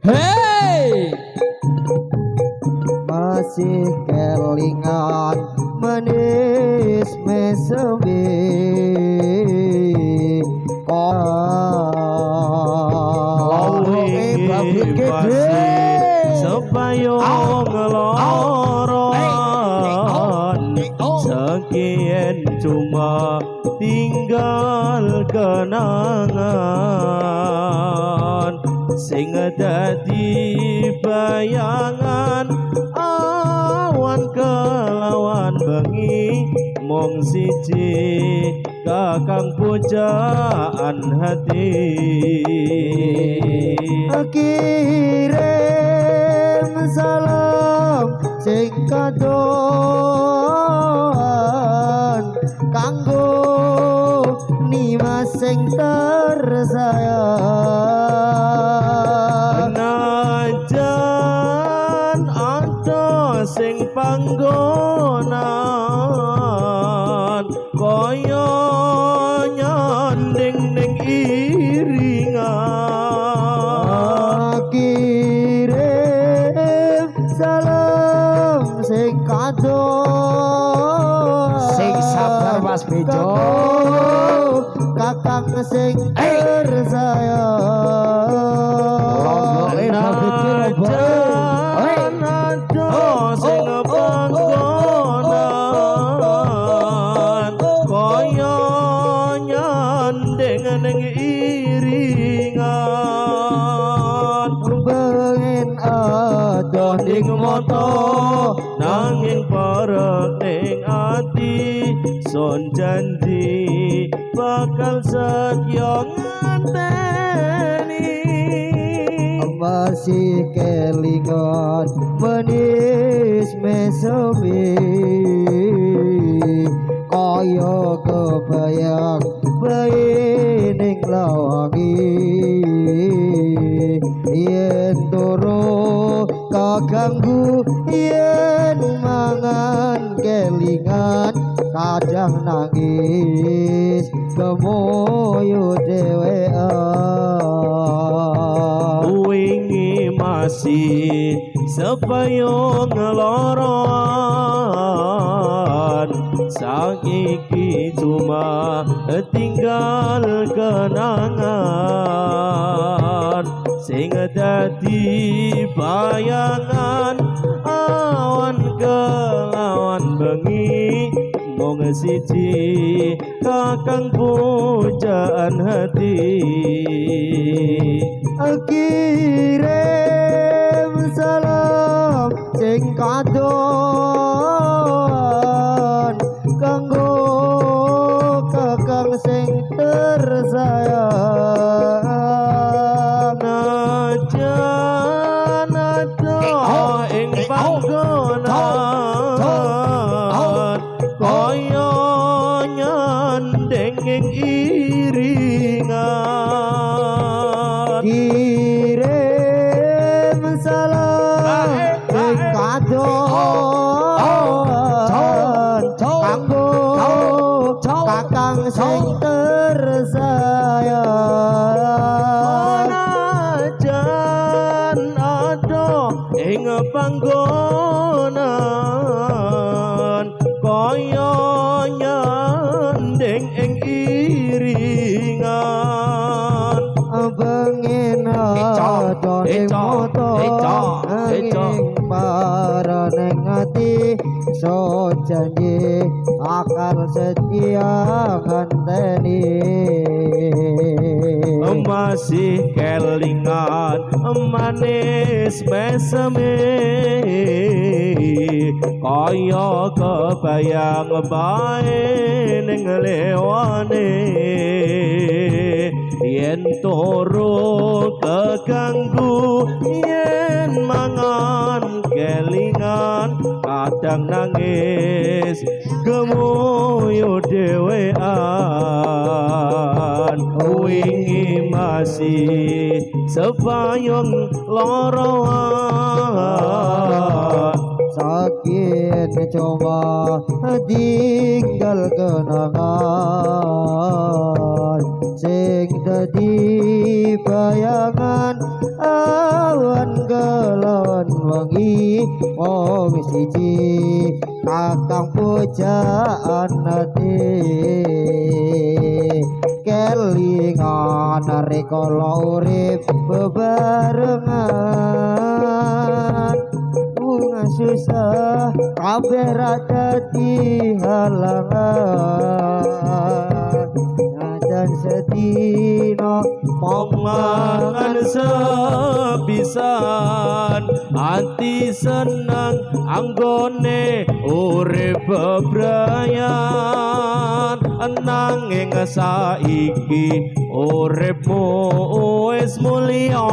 Hey! Masih kelingan manis meseme Wingi masih sepayung loroan, sekian cuma tinggal kenangan sing dadi bayangan awan kelawan bengi, mung siji kakang pujaan hati. Kirim salam sing kadoan kanggo nimas sing tersayang. Najan ana sing panggonan kaya nyanding ning iringan. Kirim salam sing kadoan Sing sabar, Mas Bejo. Kanggo kakang sing tersayang. Lomboke babitke lomboke. Najan ana sing panggonan kaya nyanding ning iringan. Bengen adoh ning mata nanging parek ning ati, son janji bakal setya ngenteni. Masih kelingan manis meseme kaya kebayang bae ning lawangi, yen turu kaganggu yen mangan kelingan kadang nangis gemoyo dhewean. Wingi masih sepayung loroan, saiki cuma tinggal kenangan sing dadi bayangan awan kelawan bengi, mung siji kakang pujaan hati. Kirim salam sing kadoan kanggo kakang sing tersayang. Najan adoh ing panggonan kaya nyanding ing iringan. Kirim salam sing kadoan kanggo kakang sing tersayang. Najan adoh ing panggonan kaya nyanding ing iringan. Bengen adoh ning mata nanging parane ati, so janji akal setia ngenteni. Masih kelingan manis meseme kaya kebayang bae ning lewane, yen turu keganggu yen mangan kelingan kadang nangis gemuyu dhewean. Wingi masih sepayung loroan, Sakit cuma tinggal kenangan sing dadi bayangan awan kelawan wengi wong siji kakang pujaan ati kelingan rikala urip bebarengan bunga susah kabeh ra dadi halangan najan sedina mangan sepisan ati seneng anggone urip bebrayan nanging saiki uripmu wis mulya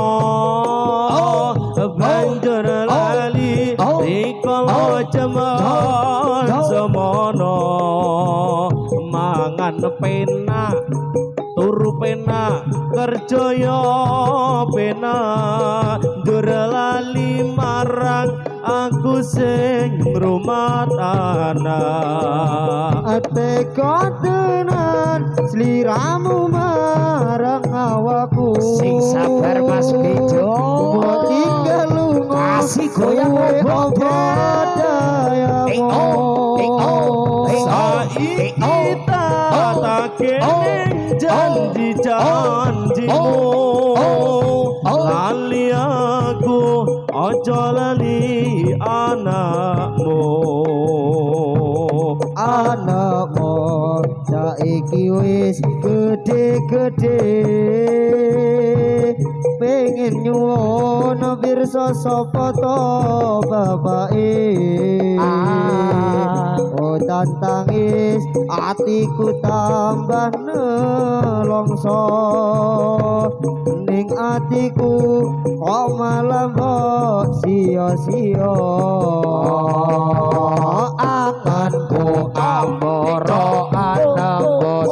banjur lali rikala jaman semono mangan penak turu penak kerja yo penak ndur lali marang aku sing ngrumat anak teka tenan sliramu marang awakku sing sabar Mas Bejo tinggal lunga kasih goyang opo dayamu saiki tak janji-janjimu lali aku aja lali anakmu anakmu saiki wis gede-gede pengen nyuwun pirsa sapa to bapake oh tangis atiku tambah nelongso ning atiku kok malah mbok sia-sia anganku amboro anembus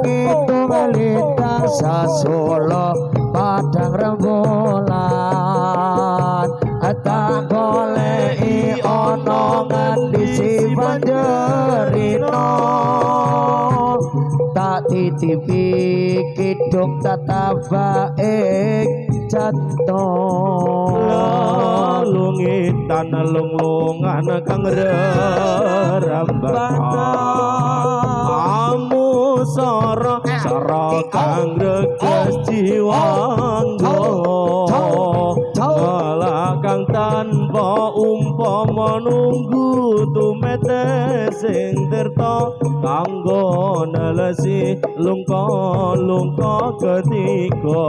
ngitung lintang sasolo padang rembulan tak goleki ana ngendi si panjerino tak titipi kidung tetap baik jantung lelungitan lunglungan kang rerembakan amu sara sara kang greges jiwangga kang tanpa umpama nunggu tumete sing tirta kanggo nelesi lungka-lungka ketiga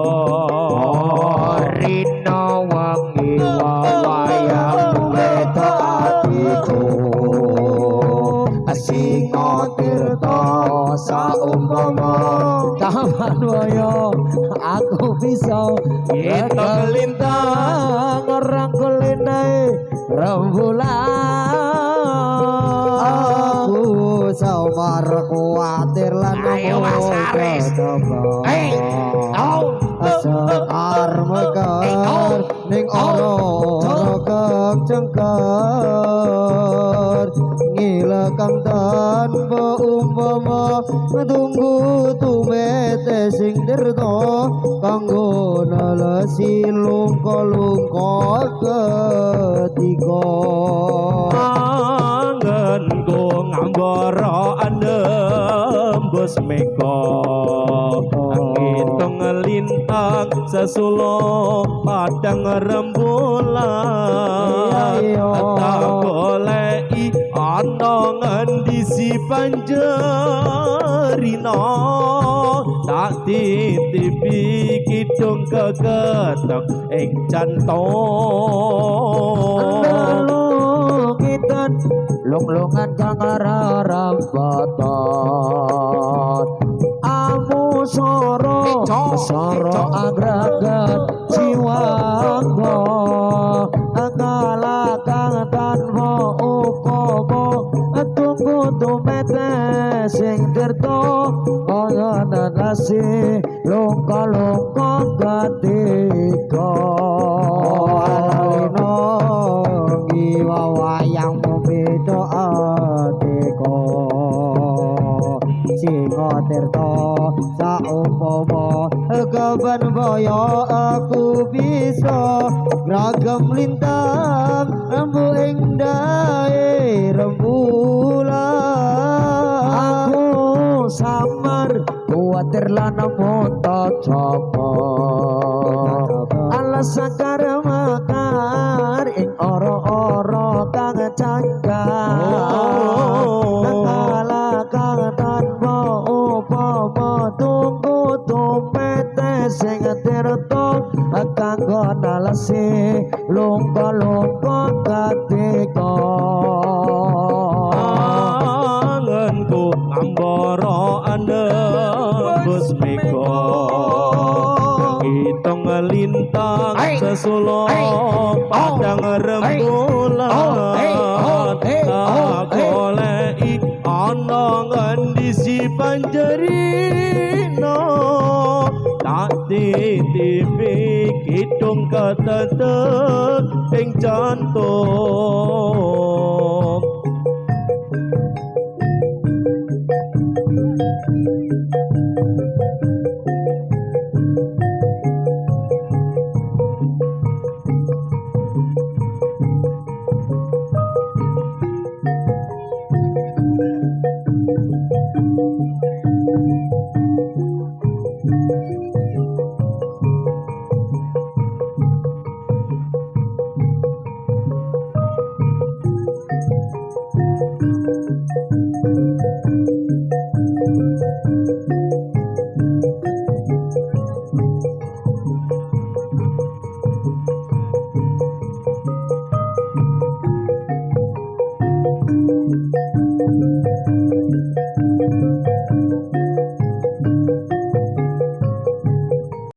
rina wengi wayang wedok atiku singa tirta saumpama kapan waya aku bisa ngitung lintang rangkul linae rembulan aku samar kuwatir lan ayo Mas Aris sekar mekar ning ora kang cengkar ngilekang tanpa umpama tunggu tumete sing tirta kanggo nelesi lungka-lungka ketiga angenku ngambara andembus mega ngitung lintang sesulo padang rembulan tak goleki ana ngendi si panjerino tak titipi kidung keketek ing jantung lelungitan lunglungan kang rerembaton amu soro soro agreget jiwangga ngalakang tanpa upama tunggu tumete sing tirta kaya nenasi lungka-lungka ketiga alina Wayangmu beda ateka Singa Tirta saumpama kapan baya aku bisa ragam lintang rembu ing dae rembulan. Aku samar kuwatir lan nemu coba alasan mekar ing ora-ora kang canggah kala kang tanpa upama tunggu tumete sing tirta kanggo nalesi lungka-lungka katika angenku ambara anembus mega ngitung lintang sesulo padang rembulan tak goleki ana ngendi si panjerino tak titipi kidung ketetek ing jantung.